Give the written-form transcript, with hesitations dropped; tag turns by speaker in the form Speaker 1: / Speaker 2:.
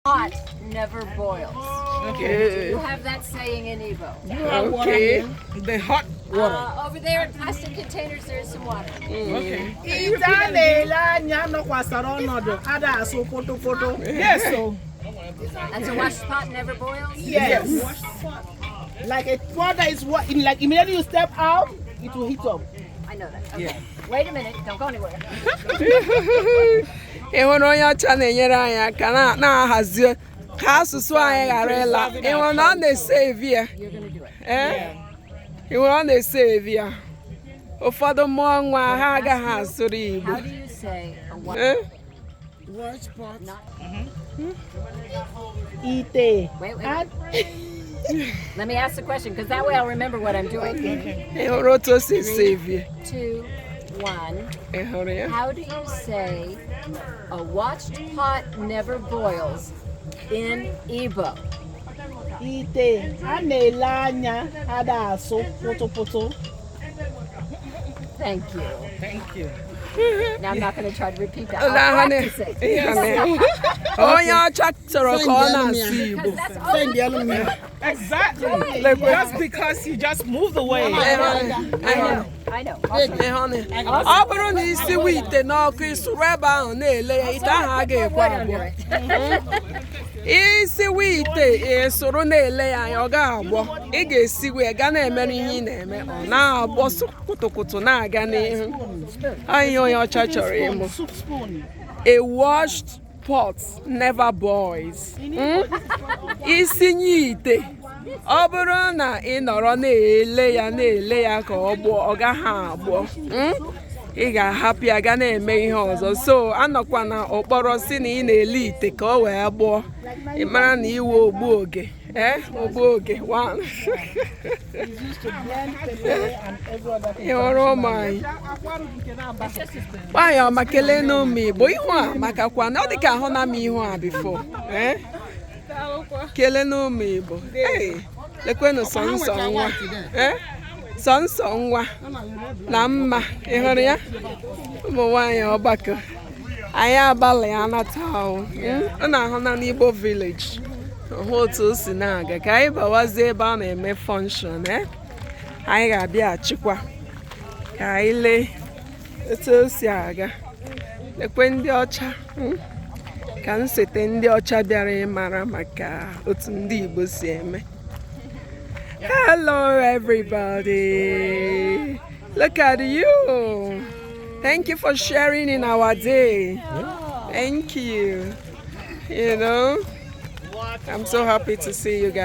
Speaker 1: Pot never boils.
Speaker 2: Okay.
Speaker 1: You have that saying in Igbo.
Speaker 2: Okay.
Speaker 3: The hot water.
Speaker 1: Over there in plastic containers, there's some water.
Speaker 3: Okay.
Speaker 4: Ite a na-ele anya nọkwasara ọnọdụ ada asụ pụtụpụtụ.
Speaker 3: Yes, so
Speaker 1: That's a washed pot never boils?
Speaker 4: Yes. Like a pot that is what, like immediately you step out, it will heat up.
Speaker 1: I know that. Okay. Wait a minute. Don't go anywhere.
Speaker 2: Ị hụrụ onye ọcha na-enyere anyị aka na-ahazi ka asụsụ anyị ghara ịla. Ị hụrụ na ọ na-ese evi ya?
Speaker 1: You're going to do it.
Speaker 2: Ee, ị hụrụ ọ na-ese evi ya? Ụfọdụ mụọ nwa ha agaghị asụrụ Igbo.
Speaker 1: How do you say a wash
Speaker 2: Ee?
Speaker 3: Wash pot.
Speaker 1: Not,
Speaker 4: Ite.
Speaker 1: Wait, wait, wait. Let me ask the question because that way I'll remember what I'm doing.
Speaker 2: Ị hụrụ otu o si ese evi ya?
Speaker 1: Two, one.
Speaker 2: Ị hụrụ ya?
Speaker 1: How do you say "a watched pot never boils" in Igbo?
Speaker 4: Ite a na-ele anya ada asụ pụtụpụtụ.
Speaker 1: Thank you.
Speaker 3: Thank you.
Speaker 1: Now I'm not going to try to repeat that.
Speaker 2: Ụlọ
Speaker 1: I'll
Speaker 2: ahụ
Speaker 1: practice it.
Speaker 2: Onye ọcha chọrọ ka ọ na-asụ Igbo.
Speaker 1: Because that's all.
Speaker 3: Exactly.
Speaker 2: Lekwe.
Speaker 3: Just because you just moved away.
Speaker 1: I know. I know. Also,
Speaker 2: Ọ bụrụ na isiwe ite n'ọkụ, ịsụrụ ebe ahụ na-ele ya, ite ahụ a ga-ekwe
Speaker 1: wood
Speaker 2: agbọ.
Speaker 1: under it.
Speaker 2: Isiwe ite ịsụrụ na-ele ya anya, ọ ga-agbọ. Ị ga-esiwe ya ga na-emere ihe ị na-eme, ọ na-agbọ kwụtụkwụtụ na-aga n'ihu. Ọ ihe onye ọcha chọrọ ịmụ.
Speaker 4: Soup spoon.
Speaker 2: A washed pot never boils. Isinye ite, ọ bụrụ na ị nọrọ na-ele ya, na-ele ya ka ọ gbụọ, ọ gaghị agbọ. Ị ga-ahapụ ya ga na-eme ihe ọzọ. So anọkwa na ụkpọrọ si na ị na-ele ite ka ọ wee gbụọ, ị mara na iwe ogbu oge, ee, ogbu oge one.
Speaker 4: Is used to blend pepper and every other thing.
Speaker 2: Ị hụrụ ụmụ anyị? Nwaanyị ọma, kelee n'ụmụ Igbo. Ihu a makakwa na ọ dị ka ahụ na m ihu a before. Ee, kelee n'ụmụ Igbo. Ee, lekwenụ sọ nsọ nwa. Ee, sọ nsọ nwa na mma. Ị hụrụ ya? Ụmụ nwaanyị ọgbakọ anyị agbalị anata ahụ. Ọ na-ahụ na n'Igbo village, hụ otu o si na-aga. Ka anyị bawazie ebe a na-eme function. Ee, anyị ga-abịa achịkwa ka anyị lee otu o si aga. Lekwe ndị ọcha, Ka m sete ndị ọcha bịara ịmara maka otu ndị Igbo si eme. Hello everybody, look at you. Thank you for sharing in our day. Thank you. I'm so happy to see you guys.